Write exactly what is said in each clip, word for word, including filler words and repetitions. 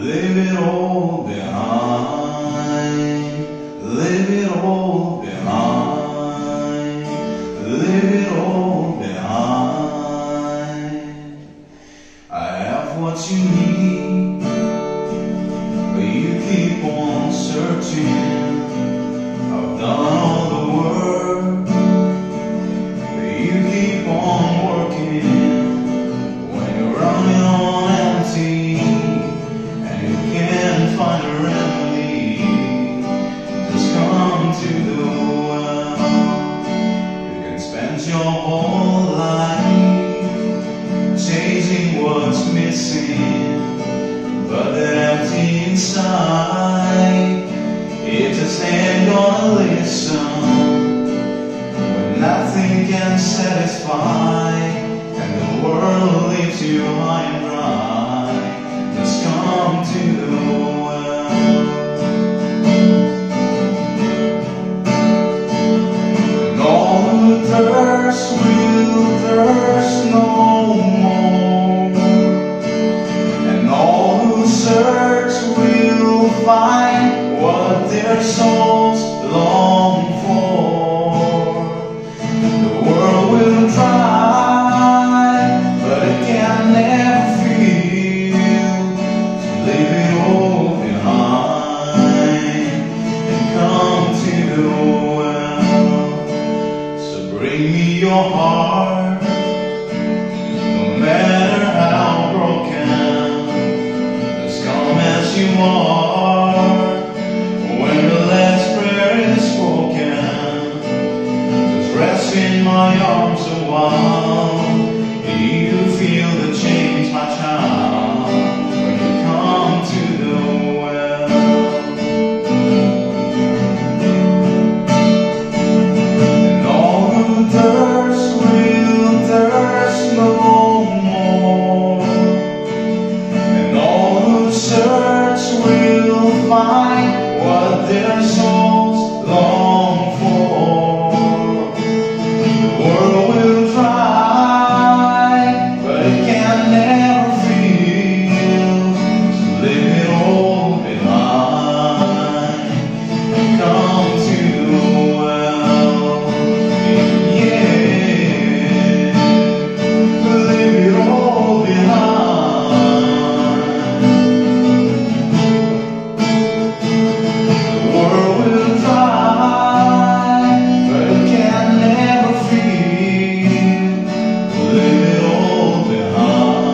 Leave it all behind. Leave it all behind. Leave it all behind. I have what you need, but you keep on searching. I've done all the work, but you keep on working. When you're running on empty and you can't find a remedy, just come to the well. You can spend your whole life chasing what's missing, but the empty inside, it just ain't gonna listen. When nothing can satisfy and the world leaves you high and dry, just come to the well. And all who thirst will thirst no more. And all who search will find what their souls long for. The world will try, but it can never feel. So leave it all behind and come to the well. So bring me your heart, no matter how broken. Just come as you are. When the last prayer is spoken, just rest in my arms a while. You feel the change, my child, when you come to the well. And all who thirst will thirst no more. And all who search will find what their souls long for. The world will try, but it can never feel. So leave it all behind. Come to the well, yeah. Leave it all behind. The world will try, but it can never feel. Leave it all behind.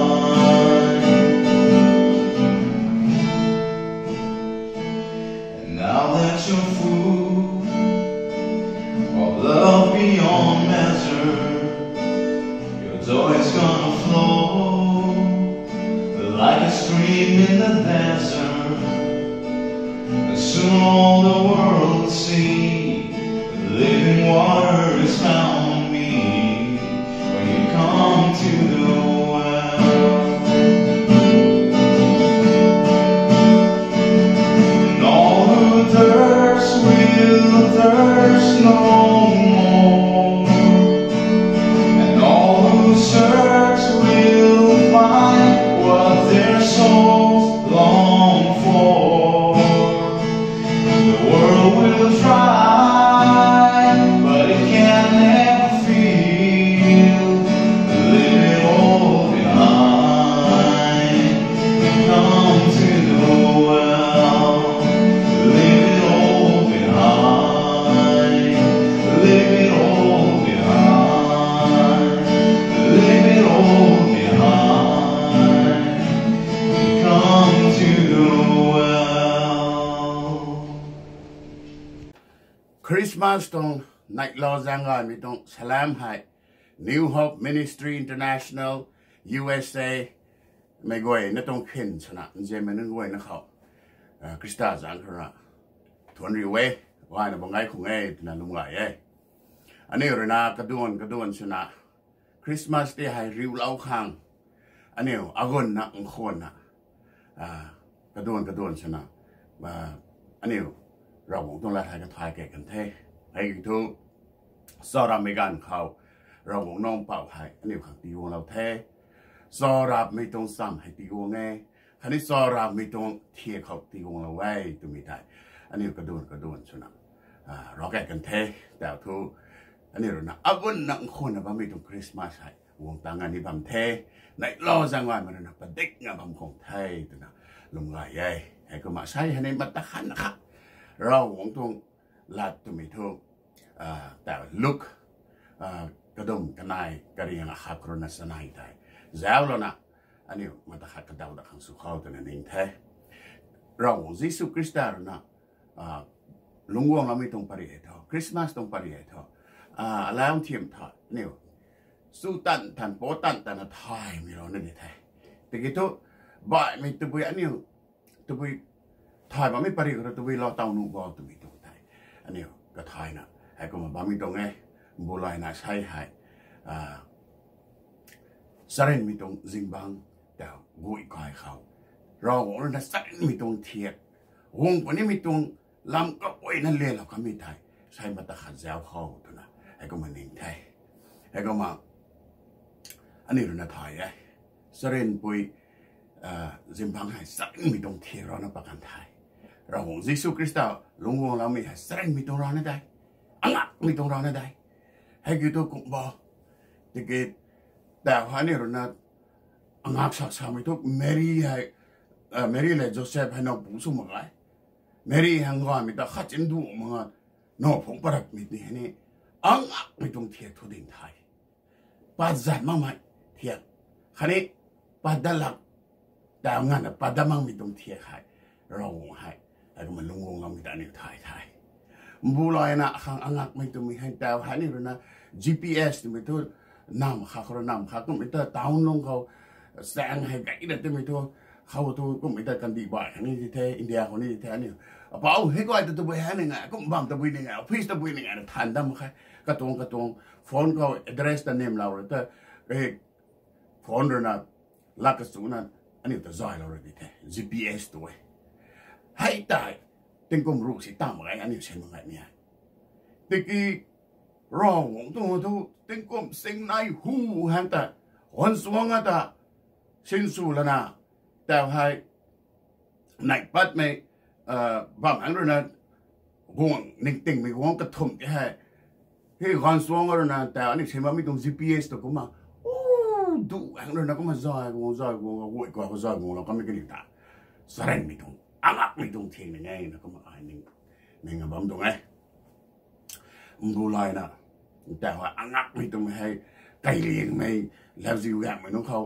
And now that you're full of love beyond measure, your joy is gonna flow like a stream in the desert. And soon all the world will see that living water is found in me. When you come to the well. And all who thirst will thirst no more. And all who search will find what their souls long for. The world will try, but it can never feel. Leave it all behind. Come to the well. Leave it all behind. Leave it all behind. Leave it all behind. Come to the well. Christmas tuang neihlou zaeng gaymei tuang salam hei New Hope Ministry International, U S A mei guay na tuang khin swna nzianmei nunc guayna khou, ah, Khrista zaeng khou rui thuanc riu e, gayna bam gay khang e twna lwm gay e. Aniu rui na kaduan kaduan swna Christmas ti hei riulou khang aniu agunna nkhwanna, ah, kaduan kaduan swna, ah, aniu Ravguangc tuang lat hei kathay kei kan the. Hei kiu thu, charapmei ganv khou Ravguangc nunc pouc hei aniu khang tiguanglou the. Charapmei tuang cham hei tiguang e. khatni charamei tuang thiak khou tiguanglou e twmei tei aniu kadun kadun swna ravkai kan the. Tau thu aniu rui na agun nang khunna bammei tuang Christmas hei guang tang a ni bam the, neihlou zaeng gaymei rui na padikna bam khang the twna lwm gay e. Heikumna sei hei ni mata khat na khat Ravguangc tuang lat twmei thu tau Luk kadum kanei kariang akhat khou rui na chanei tei zauclouna aniu mata khat kadaw da khang sw khou twna ning the. Ravguangc Jisu Khrista rui na lungc guangloumei tuang pary hei thu, Christmas tuang pary hei thu, alau thiam thu aniu chu tan tan po tan tan na thaymei rana di the. Tiki thu baihmei tabui aniu tabui thay bammei pary khou rui tabui lou taw nuh bo twmei tuang tei aniu kathayna heikumna bammei tuang e. Mbu layna sei hei charynmei tuang zingbangc tau guay kai khou Ravguangc rui na charynmei tuang thiak guang punimei tuang lam kaguayna lelou kamei tei sei mata khat zauc khou twna heikumna ning the. Heikumna aniu rui na thay e. Charynpui zingbangc hei charynmei tuang thiak rana pat kan the. Ravguangc Jisu Khrista lungc guangloumei hei charynmei tuang rana de, angakmei tuang rana de. Heikiu thu kum bo, tiki tau hei aniu rui na angak sak samei thu Mary hei, Mary le Joseph hei now pu sw mak ge. Mary hei ngaymei ta khat chin du mak nga now phungc parapmei ni hei ni angakmei tuang thiak thu ding the. Pat zat makmei thiak khatni pat dat lak tau nganvna pat dat makmei tuang thiak hei Ravguangc hei heikumna lungc guangloumei ta aniu thay the. Mbu layna akhang angakmei twmei hei tau hei aniu rui na G P S twmei thu nam khat khou rui nam khat kummei ta town lung khou chaeng hei gayna twmei thu khou thu kummei ta kandih bai khang ni di the, India khou ni di the aniu. Apou hei guay ta tabui hei ni ngai, kum bam tabui ni ngai, office tabui ni ngai na than dam khe. Katuang katuang phone khou address ta nimlou rui ta phone rui na lat kachuna aniu ta zaylou rui di the, G P S tu e. Hei tei tingkum ruh si tang mak ge aniu sin mak ge ni e. Tiki Ravguangc tuang thu tingkum singnei hu hang ta ganchuang a ta sinsw lana tau hei neih patmei bam hang rui na guang ningtingmei guang kathumh ti hei hei ganchuang rui na tau aniu sin bammei tuang G P S tu kumna u du hang rui na kumna zay guang zay guang guay kua khou zay guanglou kamei kaniw ta charynmei tuang angakmei tuang thiak ni e na kumna ai ning ning bam tuang e. Mbu layna tau hei angakmei twmei hei kailiangmei lauziu gaengmei nunc khou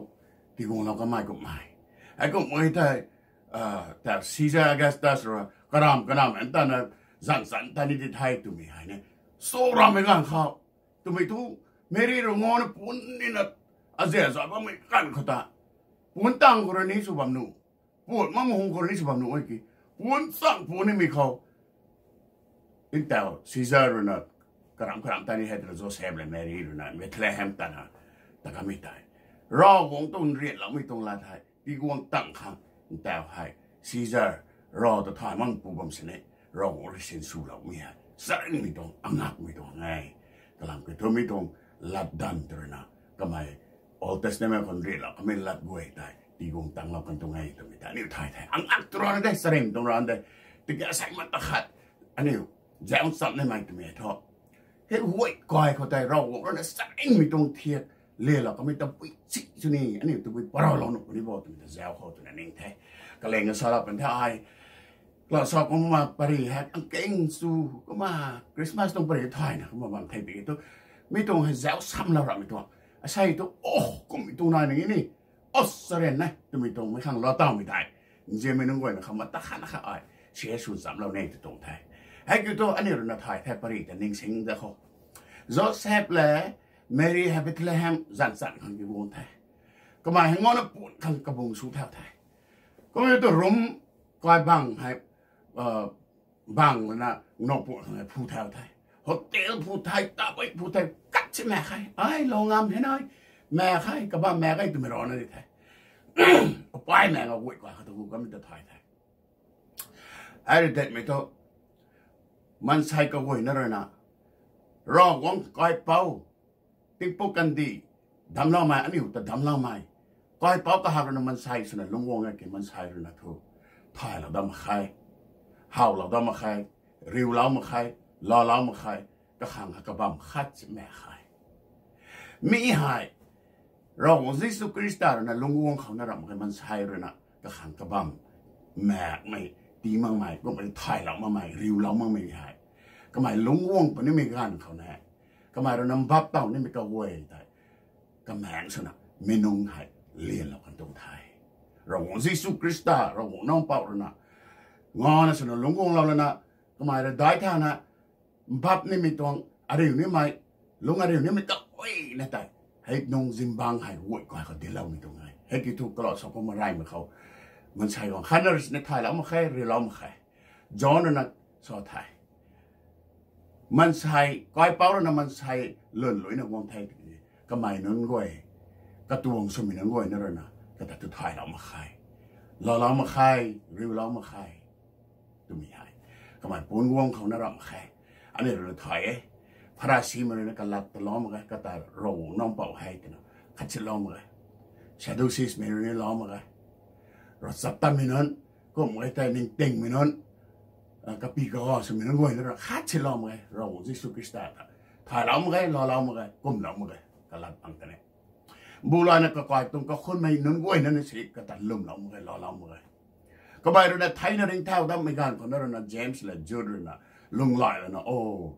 tiguanglou kamei kummei heikumhmei tei tau Caesar Augustus rui karam karam an tana zanc zanc ta ni di the twmei hei ni so rammei ganv khou twmei thu Mary rui ngana pun nina azian zay bammei ganv khou ta pun tang khou rui ni sw bam nuh, pun mak hung khou rui ni sw bam nuh e ki, pun chang punimei khou ntau Caesar rui na karam karam ta ni hei twna Joseph le Mary rui na Bethlehem tana ta kamei tei Ravguangc tuang nrianloumei tuang lat hei tiguang tang khang ntau hei Caesar rav ta thay makpu bam sini Ravguangc rui sinswloumei hei charynmei tuang angakmei tuang e. Kalam kiu thumei tuang latdanv tu rui na kamei Old Testament khou nrianlou kamei lat guay tei tiguang tanglou kan tuang e twmei ta aniu thay the. Angak tu rana de, charynmei tuang rana de. Tiki asei mata khat aniu zauc cham nimei twmei thu hei guay kai khou tei Ravguangc rui na charynmei tuang thiak lelou kamei tabui si sw ni aniu tabui paralou nuh puni bo twmei ta zauc khou twna ning the. Kaleng a salou pan the ai. Lau sa kumna pary hei angking chu kumna Christmas tuang pary thayna kumna bam thei tiki thu mi tuang hei zauc samlou ramei tuang asei tu o kummei tuang nai ni ni o charynmei twmei tuang mei khang lou tawmei tei nzianmei nunc guayna khang mata khat na khat ai si sw chamlou ne tw tuang the. Heikiu thu aniu rui na thay the pary ta ningsing da khou Joseph le Mary hei Bethlehem zanc zanc khang tiguang the. Kamei hei ngana pun khang kabung sw thau the. Kumna tu room kai bang hei bang lana nowpu khang hei phu thau the. Hotel phu the, tabui phu the, kat si mak khe. Ai lou ngam the nai, mak khe, kabam mak khe twmei rana di the. Apai mak nga guay kai khou tu gu kamei ta thay the. Ai rui datmei thu maansei kaguayna rui na Ravguangc kaipouc tingpuk kandih damcloumei aniu ta damcloumei Kaipouc kahak rui na maansei swna lungc guang e ki maansei rui na thu thaylou dat mak khe, howlou dat mak khe, riulou mak khe, laalou mak khe, kakhang kha kabam khat si mak khe. Mi hei, Ravguangc Jisu Khrista rui na lungc guang khou na ramh mak khe maansei rui na kakhang kabam makmei, tii makmei, kummei thaylou makmei, riulou makmei hei, kamei lungc guang punimei ganv khou na, kamei rui na mbap tow nimei kaguay tei, kamang swna mi nunc hei lianlou kan tuang the. Ravguangc Jisu Khrista, Ravguangc Nac Mpouh rui na, ngana swna lungc guanglou lana, kamei rui daic thana, mbap nimei tuang, ariu nimei, lungc ariu nimei ta, ui, na tei, hei nung zingbangc hei guay kai khou dincloumei tuang e. Hei ki thu kalou sa kumna reymei khou, maansei guang khatna rui sini thaylou mak khe, riulou mak khe. John rui na sa the. Maansei, kaipouc rui na maansei lwnluina guang the tiki, kamei nunc guay, katuang swmei nunc guay na rui na, kata thu thaylou mak khe, laalou mak khe, riulou mak khe, twmei hei, kamei puanc guang khou na ramh mak khe. Aniu rui na thay e. Pharisimei rui na kalat ta lou mak ge, kata Ravguangc Nac Mpouh hei twna khat si lou mak ge. Sadduceesmei rui na lou mak ge. Ravchaptatmei nunc, kum e tei ningtingmei nunc, a, kapy kaga swmei nunc guay na rui khat si lou mak ge, Ravguangc Jisu Khrista ta thaylou mak ge, laalou mak ge, kumlou mak ge, kalat pang ta ne. Mbu layna kakai tuang kakhunmei nunc guay na ni si kata lwmlou mak ge, laalou mak ge. Kamei rui na theina ringcthau dammei ganv khou na rui na James le Jude rui na lunghlaic lana, o,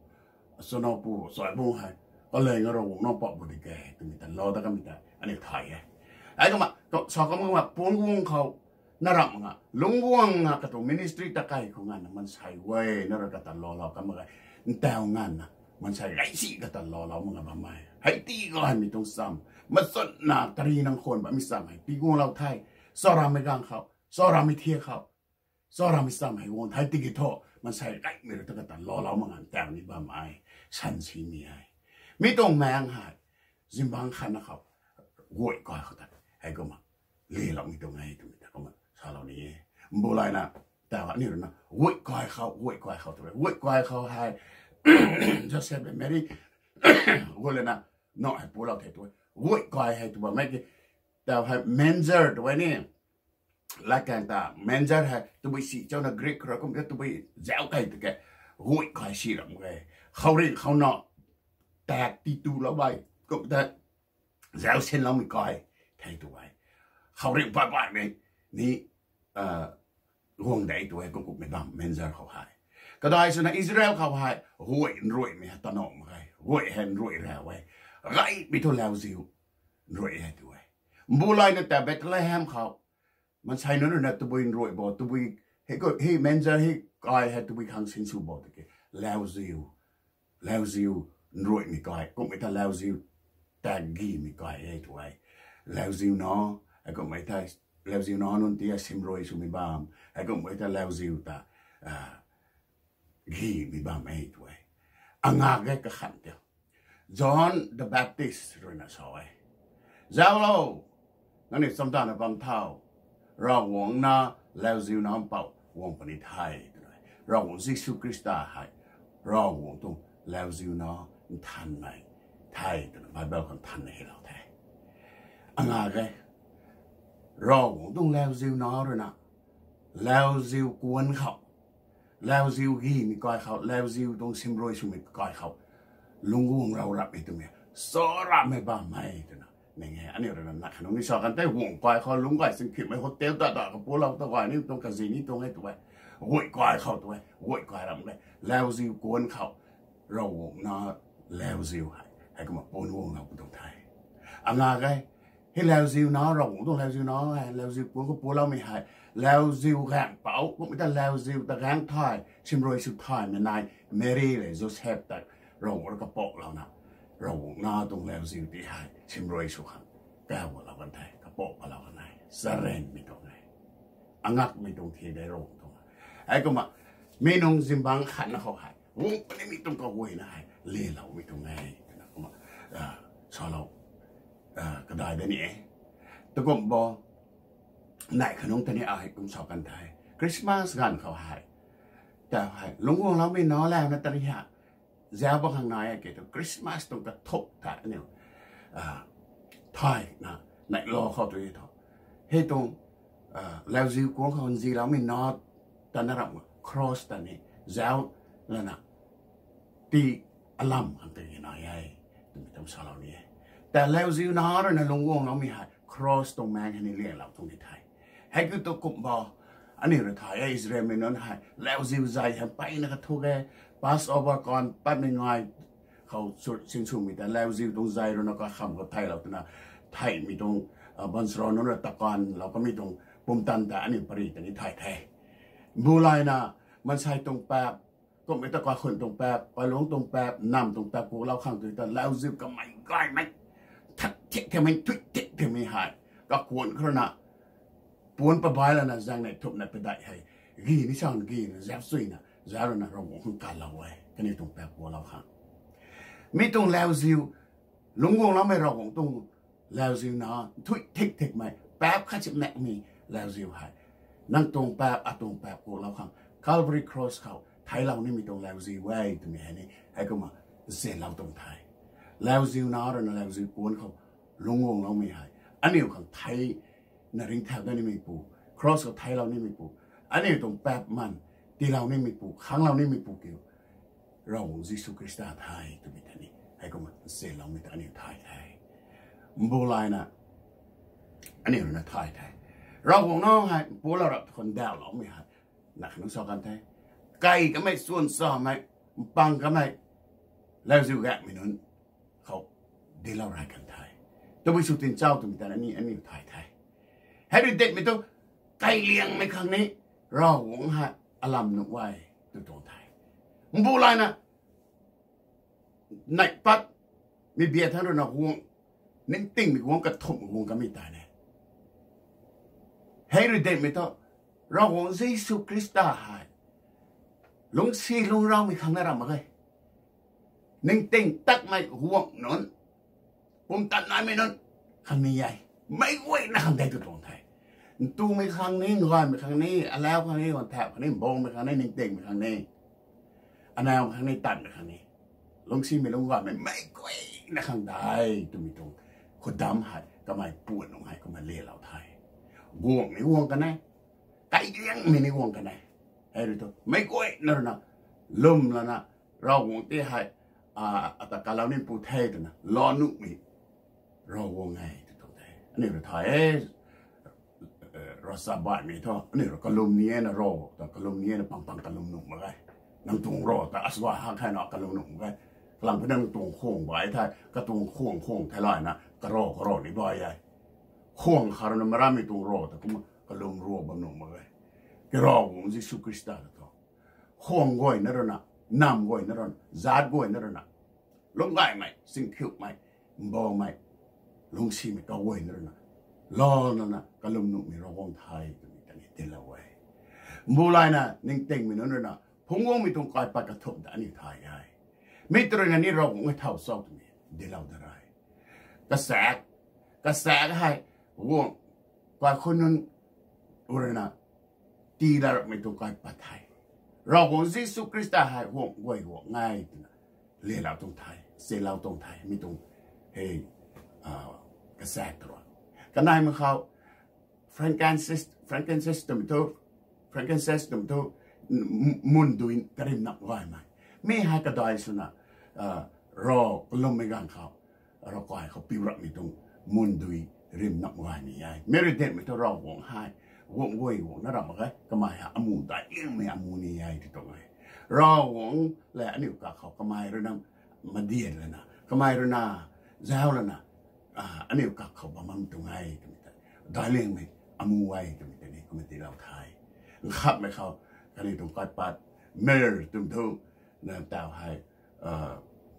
chanowpu chaibung hei, kaleng a Ravguangc Nac Mpouh bu di ke twmei ta lou dat kamei ta aniu thay e. Hei kumna, sa kumna puanc guang khou na ramh mak nga, lungc guang nga katuang ministry ta kai khou nganvna maansei guay na rui kata laalou kan mak ge, ntaw nganvna maansei gaysi kata laalou mak nga bammei hei ti gaymei tuang cham, machunna tari nang khwan bammei cham hei pi guanglou the. Charammei ganv khou, charammei thiak khou, charammei cham hei guang the tiki thu, maansei gaymei rui ta kata laalou mak nga ntaw ni bammei, sansimei e. Mi tuang maengc hei, zingbangc khatna khou, guay kai khou ta, hei kumna, lianloumei tuang e twmei ta kumna salou ni e. Mbu layna, ta aniu rui na guay kai khou, guay kai khou tw e. Guay kai khou hei, Joseph le Mary, guay lana, nac hei pulou the tw e. Guay kai hei tw bammei ki, ta hei manger tw e ni. Latkaeng ta manger hei tabui si chana Greek khou rui kum ke tabui zauc kei tw ke, guay kai si ram e. Khouringh khou na, tak ti tulou bai, kum ta zauc sinloumei kai, thei tw e. Khouringh bai baimei ni, guang de tw e, kumkumhmei bam manger khou hei. Kadai swna Israel khou hei, guay nruaimei hei tanow mak ge, guay hei nruai ra e. Gaymei thu lauziu nruai hei tw e. Mbu layna ta Bethlehem khou, maansei nunc rui na tabui nruai bo, tabui, hei manger hei kai hei tabui khang sinsw bo tiki, lauziu, lauziu nruaimei kai, kumhmei ta lauziu tak gimei kai e tw e. Lauziu nac, hei kumhmei ta, lauziu nac nunc ti a simrui swmei bam, hei kumhmei ta lauziu ta, gimei bam e tw e. Angak e kakhan tei, John the Baptist rui na sa e, zauclou, nangniw chamdana bam thau, Ravguangc na, lauziu nac mpouh guang puni the twna, Ravguangc Jisu Khrista hei, Ravguangc tuang lauziu nac nthanmei the twna Bible khang nthanna hylou the. Angak e, Ravguangc tuang lauziu nac rui na, lauziu kuanc khou, lauziu gimei kai khou, lauziu tuang simrui swmei kai khou, lungc guang rau rapmei twmei, sa rapmei bammei twna, ning e, aniu rui na na khanungc ni sa kan tei guang kai khou lungc gay singkhimmei hotel ta ta kapulou ta gay ni tuang kazi ni tuang e tw e, guay kai khou tw e, guay kai ram e, lauziu kuanc khou, Ravguangc na lauziu hei, hei kumna puanc guanglou pu tuang the. Angak e, hei lauziu nac, Ravguangc tuang lauziu nac hei, lauziu kuanc khou puloumei hei, lauziu gaengpouc, kummei ta lauziu ta gaengc thay, simrui sw thaymei nai, Mary le Joseph ta Ravguangc rui kapouhlouna, Ravguangc na tuang lauziu ti hei simrui sw khang, kaw lou kan the, kapouh lou kan e, charynmei tuang e. Angakmei tuang thi de Ravguangc tuang. Hei kumna, mi nung zingbangc khatna khou hei, guang punimei tuang kaguayna hei, lianloumei tuang e twna kumna, salou, kadai de ni e. Tukumh bo, neih khanungc ta ni ai kum sa kan the. Christmas ganv khou hei, ta hei, lungc guangloumei nac launa tari ha, zauc bam khang nai e ke thu Christmas tuang kathuk ta aniu, thayna, Neihla khou tu e thu, hei tuang lauziu kuang khou nziloumei na tana ramh cross ta ni zauc lana ti alam khang tei nai e twmei tuang salou ni e. Ta lauziu na rui na lungc guangloumei hei cross tuang maeng hei ni lianlou tuang ni the. Hei kiu tu kumh bo, aniu rui thay e, Israelmei nunc hei lauziu zei hei mpeyna kathu e, Passover kan patmei ngai khou sinswmei ta lauziu tuang zei rui na kakham khou theilou twna theihmei tuang baanchara nunc rui takanlou kamei tuang pumtan ta aniu pary ta ni thay the. Mbu layna maansei tuang paap, kumhmei ta kaikhunc tuang paap, kailungc tuang paap, nam tuang paap kuaklou khang tu ta lauziu kamei gaymei, thak thik themei, thui thik themei hei kakuanc khou rui na puanc pabai lana zaeng neih thumhna padeih hei gi ni sang gina zauc suina zauc rui na Ravguangc khang kanlou e, kaniw tuang paap kuaklou khang. Mi tuang lauziu, lungc guangloumei Ravguangc tuang lauziu na, nthui thik thikmei, paap khat si makmei lauziu hei, nang tuang paap, atuang paap kuaklou khang Calvary Cross khou theiclou nimei tuang lauziu e twmei hei ni heikumna nzianlou tuang the. Lauziu na rui na lauziu kuanc khou lungc guangloumei hei aniu khang thei na ringcthau dat nimeipu, cross khou theiclou nimeipu, aniu tuang paap man tiilou nimeipu, khanglou nimeipu kiu Ravguangc Jisu Khrista the twmei ta ni heikumna nzianloumei ta aniu thay the. Mbu layna aniu rui na thay the. Ravguangc na hei mpulou rap khou ndauhloumei hei na khanunc sa kan the. Kai kamei, suan samei, mpang kamei, lauziu gaymei nunc khou dinclou rey kan the. Tabui sw tin chau twmei ta ni aniu thay the. Hei rui dinhmei thu, kailiangmei khang ni Ravguangc hei alam nuh e tw tuang the. Mbu layna neih pat mi bia thangc rui na guang, ningtingmei guang, kathumh guang kamei tei ne. Hei rui dinhmei thu, Ravguangc Jisu Khrista hei lungcsi lungcraumei khang na ramh mak ge. Ningting takmei guang nunc, pumtan naimei nunc khang ni e. Meic guayna khang de tw tuang the. Ntumei khang ni, ngaymei khang ni, alau khang ni, ganvthau khang ni, mbaumei khang ni, ningtingmei khang ni, anau khang ni, tanmei khang ni, lungcsimei lungcgaymei meic guayna khang de twmei tuang khudam hei kamei puan nung hei kumna lelou the. Guangmei guang kan e, kailiangmei ni guang kan e. Hei rui thu meic guayna rui na lwm lana Ravguangc ti hei ata kalou nimeipu the twna lou nuhmei Ravguangc e tw tuang the. Aniu rui thay e, ravchapbaihmei thu aniu rui kalum ni e na, rav ta kalum ni e na, pang pang kalum nuh mak ge. Nang tuang rav ta aswa hak hei na kalum nuh mak ge. Kalam pu nang tuang khuang bai thei, katuang khuang khuang thei layna karav karav ni bai e. Khuang khat rui na marammei tuang rav ta kumna kalum rav bam nuh mak ge. Kirav guang Jisu Khrista ta thu khuang guayna rui na, nam guayna rui na, zaat guayna rui na, lungcgaymei, singkhiuhmei, mbaumei, lungcsimei kaguayna rui na lou nana kalum nuhmei Ravguangc the twmei ta ni dinclou e. Mbu layna ningtingmei nunc rui na phungc guangmei tuang kaipat kathumh ta aniu thay e. Mi ta rui na ni Ravguangc hei thow cho twmei dinclou da re. Kasaekc, kasaekc hei guang, kaikhunc nunc rui na tiiloumei tuang kaipat the. Ravguangc Jisu Khrista hei guang guay guang e twna lelou tuang the, nzianlou tuang the, mi tuang hei kasaekc ta rui. Kaneimei khou frankincense, frankincense twmei thu, frankincense twmei thu mundui karimnap gaymei. Mi hei kadai swna rav kalummei ganv khou ravkai khou piu rapmei tuang mundui rimnap gaymei e. Mi rui dinhmei thu Ravguangc hei guang guay guangna ramh mak ge, kamei hei amu daic liangmei amu ni e tw tuang e. Ravguangc le aniu kakhou kamei rui na madian lana, kamei rui na zauc lana aniu kakhou bam bam tuang e twmei ta, daic liangmei amu e twmei ta ni kumna dinclou the. Nkhamhmei khou kaniw tuang kaipat, myrrh twmei thu, na taw hei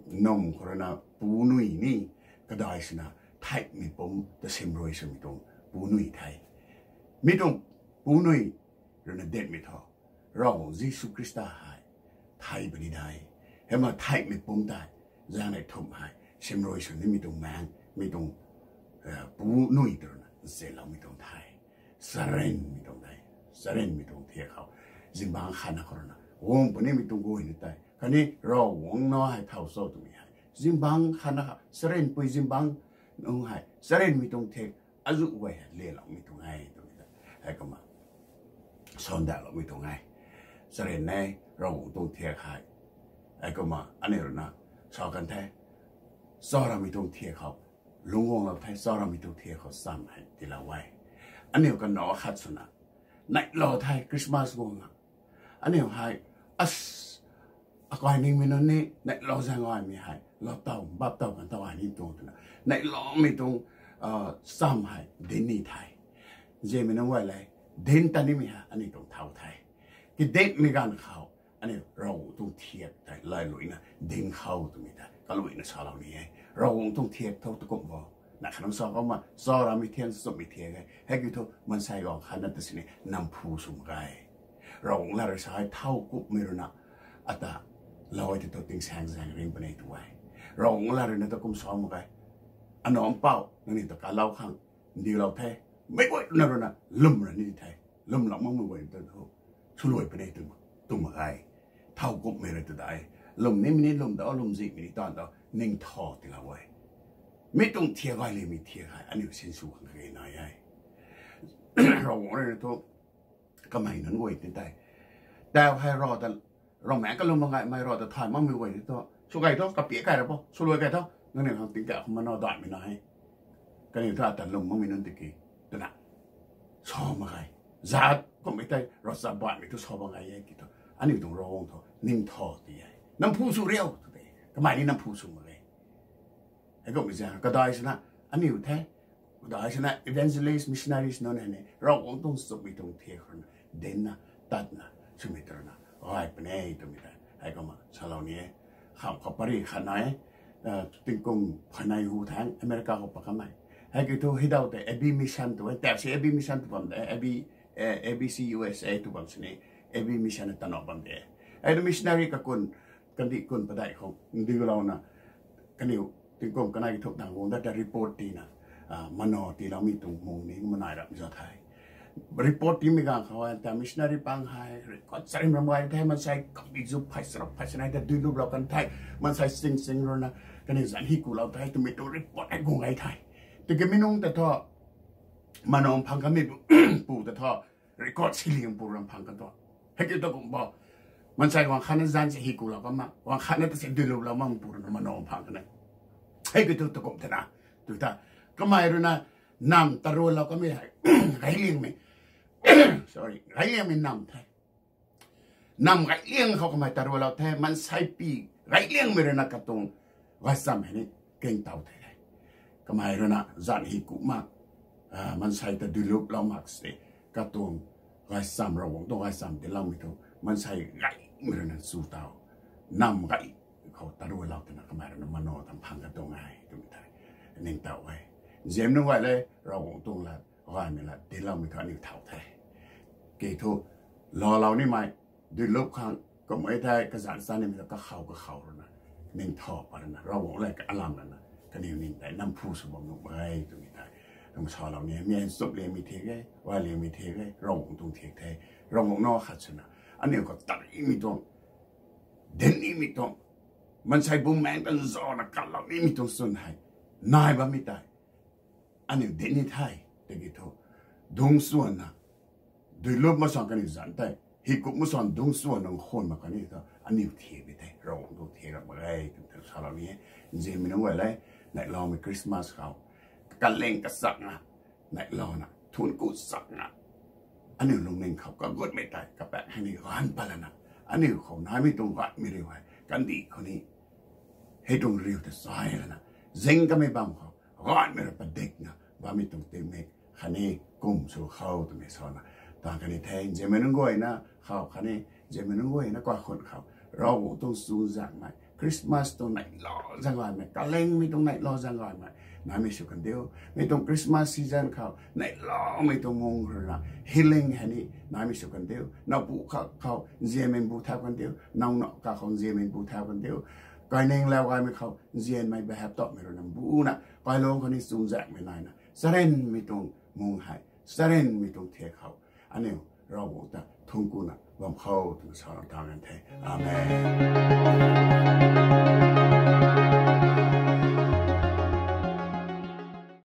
num khou rui na pu nui ni kadai swna theihmei pumc ta simrui swmei tuang pu nui the. Mi tuang pu nui rui na dinhmei thu Ravguangc Jisu Khrista hei thei puni de. Heima theihmei pumc tei zaeng neih thumh hei simrui sw nimei tuang maeng, mi tuang pu nui ta rui na nzianloumei tuang the. Charynmei tuang de, charynmei tuang thiak khou zingbangc khatna khou rui na guang punimei tuang guay ni tei khatni Ravguangc na hei thow cho twmei hei zingbangc khatna khou charynpui zingbangc nunc hei charynmei tuang thiak azuh guay hei leloumei tuang e twmei ta, heikumna sandaihloumei tuang e. Charyn e, Ravguangc tuang thiak hei. Heikumna aniu rui na sa kan the, charammei tuang thiak khou lungc guanglou the, charammei tuang thiak khou cham hei tiilou e. Aniu kanac khat swna neihlou the Christmas guangna. Aniu hei, as, akai ningmei nunc ni neihlou zaeng gaymei hei lou tow, bap tow kan tow ai ni tuang twna neihloumei tuang cham hei dinc ni the. Nzianmei nunc guay le, dinc ta nimei hei aniu tuang thau the. Kidikmei ganv khou aniu Ravguangc tuang thiak tei lailuina dinc khou twmei tei kaluina salou ni e. Ravguangc tuang thiak thu tu kum bo, na khanang sa kumna charammei thiak, nchumhmei thiak e. Heikiu thu maansei guang khatna ta sini namphu sw mak ge. Ravguangc lat rui sa hei thau kumhmei rui na ata lou e tei thu tingsaeng zaeng ring puni tu e. Ravguangc lat rui na ta kum sa mak ge. Anac mpouh nangniw ta kalou khang ndiulou the, meic guayna rui na lwm ra ni the. Lwmlou makmei guay ta thu swluai puni tu, tu mak ge. Thau kumhmei rui ta dai, lwm nimei ni lwm da, lwm zihmei ni taanv da, ningtha tiilou e. Mi tuang thiak gay limei thiak hei aniu sinsw khang kage nai e. Ravguangc rui na thu kamei nunc guay ti tei, tau hei ra ta, Ravmaengc kalum mak gaymei ra ta thay makmei guay ti thu sw kei thu, kapia kei ra bo, swluai kei thu, nangniw khang tingkauh khou mana daihmei na e. Kaniw thu ata lwm makmei nunc tiki twna sa mak ge. Zat kummei tei ravchapbaihmei thu sa bam ge e ki thu, aniu tuang Ravguangc thu ningtha ti e. Namphu sw riu tu tei, kamei ni namphu sw mak ge. Heikumhmei zaeng kadai swna aniu the, kadai swna evangelist, missionaries nunc hei ni Ravguangc tuang nchumhmei tuang thiak khou rui na dincna, tatna swmei ta rui na gay puni twmei tei heikumna salou ni e. Kham khou pary khat nai e, tingkum khat nai hu thangc America khou pat kamei. Heikiu thu hei dau tei A B Mission tu e, tau si A B Mission tu bam de, A B, A B C U S A tu bam sini, A B Mission ta na bam de. Hei tu missionary kakun, kandih kun padeih khou ndiulouna, kaniw tingkum kanei ki thuk dang guang dat ta report tina, mana tiiloumei tuang mung ni manai rap za the. Report timei ganv khou ta missionary pang hei record charim ram gay the, maansei kambi zu phey charuk phey chanei ta duiluplou kan the, maansei sing sing rui na kaniw zanc hi kulou the twmei tuang report hei guang gay the. Tiki mi nungc ta thu mana phang kanmei pu ta thu record siliang pu ram phang kan thu. Heikiu ta kum bo, maansei guang khatna zanc si hi kulou kan mak, guang khatna ta si duiluplou makmei pu rui na mana phang kan e. Heikiu thu ta kum thena, tu ta, kamei rui na namv tarualou kanmei hei gayliangmei, sorry, gayliangmei namv the. Namv gayliang khou kamei tarualou the, maansei pi gayliangmei rui na katuang gaychamv hei ni kingtow the. Kamei rui na zanc hi ku mak, maansei ta duiluplou mak se, katuang gaychamv, Ravguangc tuang gaychamv tiiloumei thu maansei gaymei rui na chu taw, namv gay khou tarualou twna kamei rui na mana tam phang katuang e twmei tei ningtow e. Nzianmei nunc guay le, Ravguangc tuang lat, gaymei lat tiiloumei thu aniu thau the. Ki thu laalou nimei, duilup khang kummei thei kazanc sa nimei thu kakhou kakhou rui na ningtha pat rui na Ravguangc le alam rui na kaniw ning tei namphu sw bam nuh mak e twmei tei kum salou ni e. Mi nchumh liangmei thiak e, gay liangmei thiak e, Ravguangc tuang thiak the. Ravguangc nac khat swna aniu khou tarihmei tuang, dincmei tuang, maansei bumaengc tan zana kalou nimei tuang chwn hei nai bammei tei aniu dinc ni the. Tiki thu dungc swanna, duilup mak swan kaniw zanc tei, hi kup mak swan dungc swanna nkhwan mak kaniw thu aniu thiak ni the, Ravguangc tuang thiak rap mak e twmei ta salou ni e. Nzianmei nunc guay le, neihloumei Christmas khou kaling kachakna, neihlouna thuanc ku chakna, aniu lungning khou kagutmei tei kapaeng hei ni ganv pat lana, aniu khou naimei tuang gaymei riu hei kandih khou ni hei tuang riu ta chai lana, zing kamei bam khou gaymei rui padikna bammei tuang tingmik khatni kum sw khou twmei sana, tang kani the. Nzianmei nunc guayna khou khatni nzianmei nunc guayna kaikhun khou Ravguangc tuang chuzaenghmei, Christmas tuang neihlou zaeng gaymei, kalingmei tuang neihlou zaeng gaymei naimei sw kan diu. Mi tuang Christmas season khou neihloumei tuang mung rui na healing hei ni naimei sw kan diu. Nowpu kha khou nzianmei bu thau kan diu, nowna kakhou nzianmei bu thau kan diu. Kaining lau gaymei khou nzianmei behap tawmei rui na buna kailung khou ni chuzaenghmei naina charynmei tuang mung hei, charynmei tuang thiak khou aniu Ravguangc ta thuanc kuna bam khou twna sana tang kan the. Amen.